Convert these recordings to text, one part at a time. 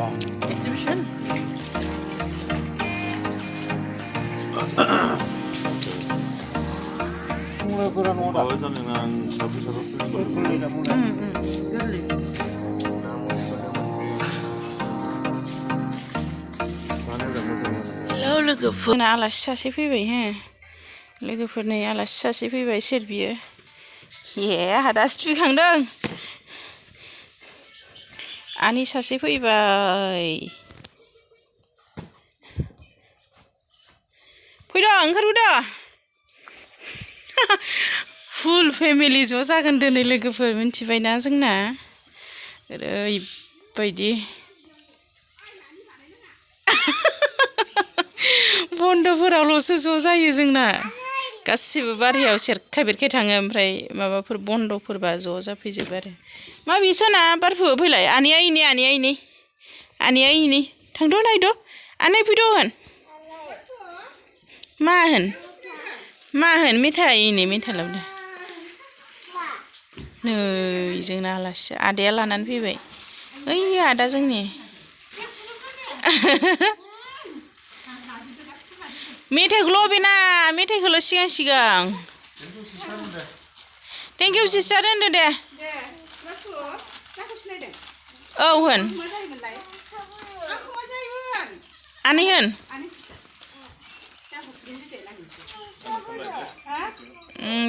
exhibition. Hello लोगोफोर आलासि सासे फैबाय हो लोगोफोरनि आलासि सासे फैबाय सोर बियो ए आहा दासो दुगैखांदों आनि सासे फैबाय फैद' ओंखारबोद' फुल फेमिलि ज' जागोन दिनै लोगोफोर मिन्थिबायना जोंना ओरैबायदि बन्दफोरावल'सो ज' जायो जोंना गासिबो बारहायाव सेरखाय बेरखाय थाङो ओमफ्राय माबाफोर बन्दफोरबा ज' जाफैजोबो आरो मा बिसोना बारफु फैलाय आनैया इनि थांद' नायद' आनै फैद' होन मा होन मेथाइ इनि मेथाइ लाबोदो नै जोंना आलासि आदाया लानानै फैबाय ओइ आदा जोंनि मेथाइखौल' बेना मेथाइखौल' सिगां थेंक इउ सिस्टार होनदो दे औ होन आनै होन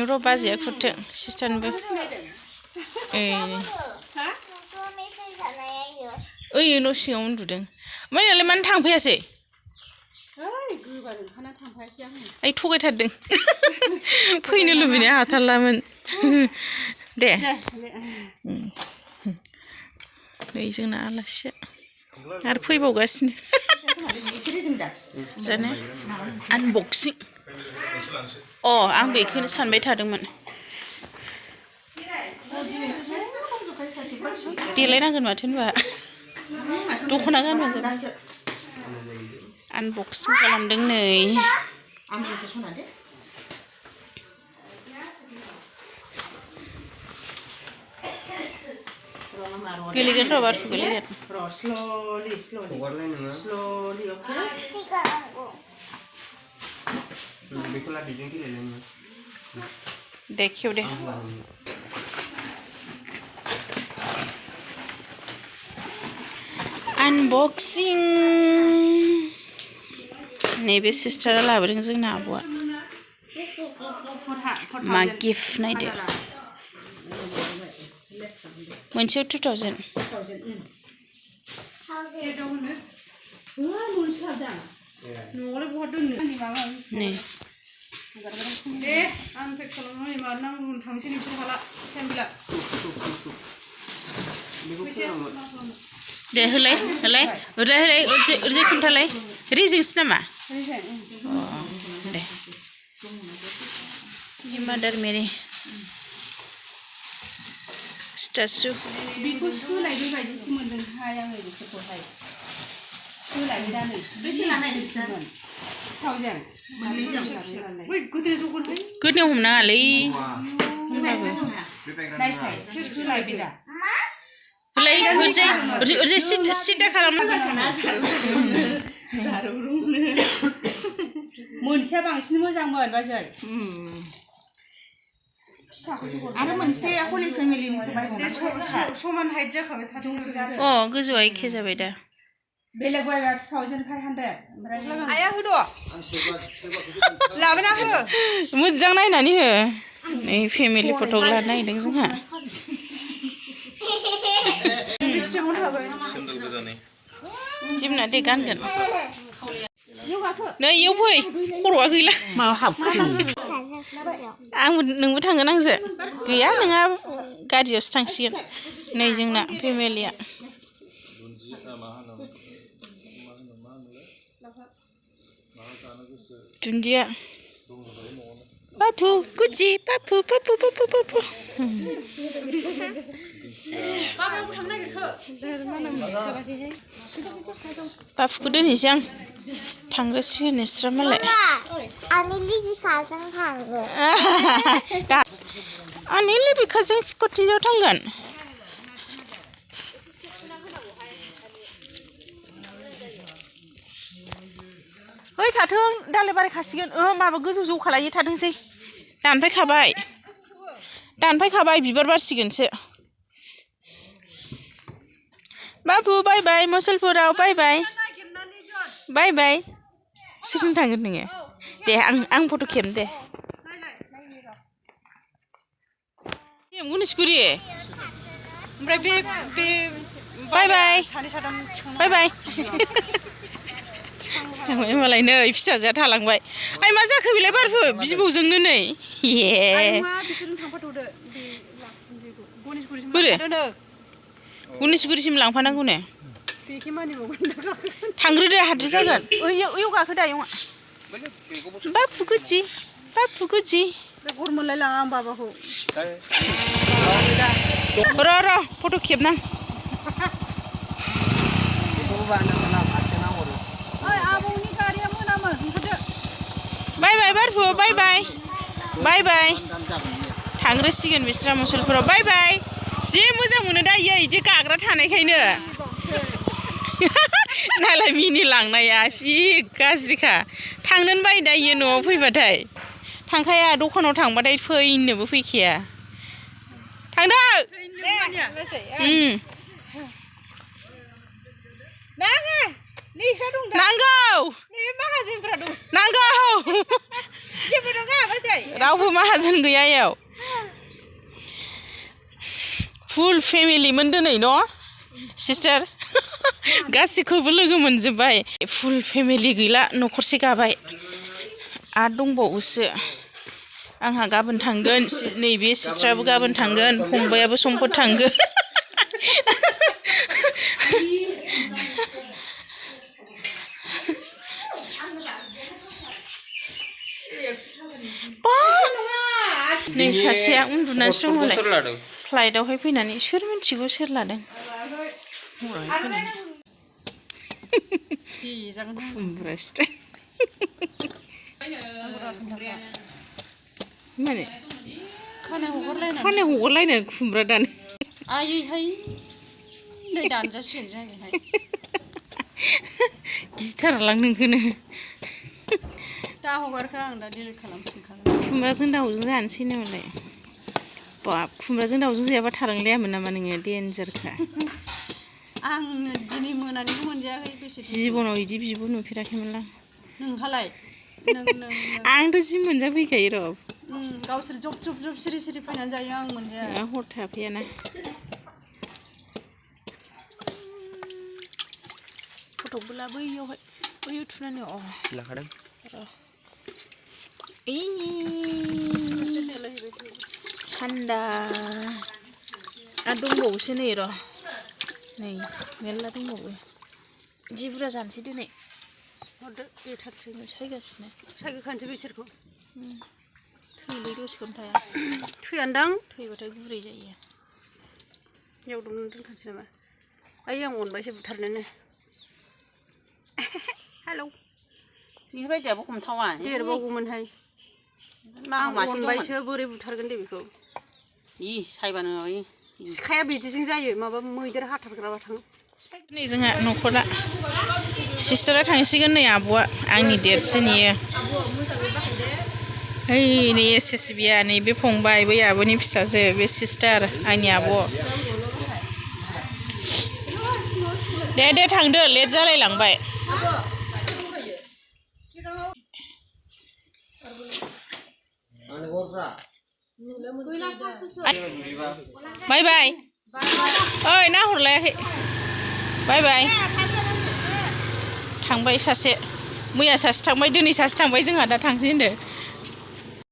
र' बाजैया खुरथों सिस्टारनोबो ओइ न' सिङाव उन्दुदों ओमफ्राय नोंलाय मानो थांफैयासै आइ थगायथारदों फैनो लुबैनाया हाथारलामोन दे नै जोंना आलासिया आरो फैबावगासिनो जानो आनबक्सिं आं बेखौनो सानबाय थादोंमोन देलायनांगोन माथो होनबा दख'ना गानबानो जाबाय आनबक्सिं खालामदों नै गोलैगोन र' बारफु गोलैगोन दे खेव दे आनबक्सिं नैबे सिस्टारा लाबोदों जोंना आब'आ मा गिफ्ट नायदो मोनसेयाव 2000 नै दे होलाय ओरैजाय खोन्थालाय रेजेंसो नामा दे मादार मेरि स्टेचु बेखौ सोलायनाय बायदिसो मोनदोंहाय आङो बिसोरखौहाय सोलायबाय दा नै बेसे लानाय नोंसोर 1000 गोदोयाव हमनाङालै होनबाबो सोलायबाय दा होलाय ओरैजाय सिदा खालामना मोनसेया बांसिन मोजांमोन बाजै आरो मोनसे हलि फेमिलिनिसो बायबावनांगौ समान हाइट जाखाबाय थादों गोजौआ एखे जाबाय दा बेलेग बायबा 2500 ओमफ्राय आया होद' लाबोना हो मोजां नायनानै हो नै फेमिलि फटक लानो नागिरदों जोंहा जिमना दे गानगोन नै इयाव फै खर'आ गैला माबा हाबखो नोंबो थांगोन आंजों गैया नोंहा गारियावसो थांसिगोन नै जोंना फेमिलिया दुन्दिया पापु गुजि पापु पापुखौ दोनहैसै आं थांग्रोसिगोन नोंस्रा मालाय आंनि लिबिकाजों स्कुटिजों थांगोन ओइ थाथों दालाय बारायखासिगोन माबा गोजौ जौखा लायो थाथोंसै दानफायखाबाय बिबार बारसिगोनसो बाबु बाय बाय मोसलपुराव बाय बाय सोरजों थांगोन नोङो दे आं फट' खेबनो दे गनेशगुरि ओमफ्राय बे बाय बाय मालाय नै फिसाजोआ थालांबाय आइ मा जाखो बेलाय बारफु बिबौजोंनो नै बोरो गनेशगुरिसिम लांफानांगौनो थांग्रोदो हाद्रि जागोन ओइयाव गाखो दा इयाव बाबु गुजि गर मोनलाय लाङा आं बाबाखौ र' फट' खेबनां आबौनि गारिया मोनामो ओंखारदो बाय बारफु बाय थांग्रोसिगोन बिस्रा मुसलपुराव बाय जि मोजां मोनो दा इदि गाग्रा थानायखायनो नालाय मिनि लांनाया जि गाज्रिखा थांनोनो बायो दा इयो न'आव फैबाथाय थांखाया दखानाव थांबाथाय फैनोबो फैखाया थांदो नांगौ रावबो माहाजोन गैया इयाव फुल फेमिलिमोन दिनै न' सिस्टार गासिखौबो लोगो मोनजोब्बाय फुल फेमिलि गैला न'खरसे गाबाय आरो दंबावोसो आंहा गाबोन थांगोन नैबे सिस्टाराबो गाबोन थांगोन फंबायाबो समफोर थांगोन नै सासेया उन्दुनासो दं नालाय फ्लाइटआवहाय फैनानै सोर मिथिगौ सोर लादों खुमब्रा स्टाइल माने खानाय हगारलायनो खुमब्रा दानो आयैहाय नै दानजासिगोन जोंहाय गिथारलां नोंखौनो दा हगारखो आं दा डिलिट खालामफिनखागोन खुमब्राजों दाउजों जानोसै नालाय बाब खुमब्राजों दाउजों जायाबा थालांलायामोन नामा नोङो देन्जारखा आं दिनै मोनानिबो मोनजायाखै बेसे जिबनाव बिदि बिब' नुफेराखैमोनलां नोंहालाय आंथ' जि मोनजाफैखायो र' गावसोर जब सिरि फैनानै जायो आं मोनजाया हर थाफैयाना फट'बो लाबो बैयाव थुनानै लाखादों सान्दा आरो दंबावोसो नै र' नै मेरला दंबावो जि बुरजा जानोसै दिनै हरदो बेथारसै सायगासिनो सायगोखानोसै बिसोरखौ थैलै दसेखौनो थाया थैयानदां थैबाथाय गुरै जायो एवदबनानै दोनखानोसै नामा आइ आं अनबायसो बुथारनोनो हेलौ बिनिफ्राय जेबो हमथावा देरबावगौमोनहाय आं अनबायसो बोरै बुथारगोन दे बेखौ सायबानो माबायो सिखाया बिदिजों जायो माबा मैदेर हाथारग्राबा थां नै जोंहा न'खरा सिस्टारा थांसिगोन नै आब'आ आंनि देरसिन इयो ओइ नै SSBआ नै बे फंबाय बै आब'नि फिसाजो बे सिस्टार आंनि आब' दे थांदो लेट जालायलांबाय बाय ओइ ना हरलायाखै बाय थांबाय सासे मैया सासे थांबाय दिनै सासे थांबाय जोंहा दा थांसै होनदो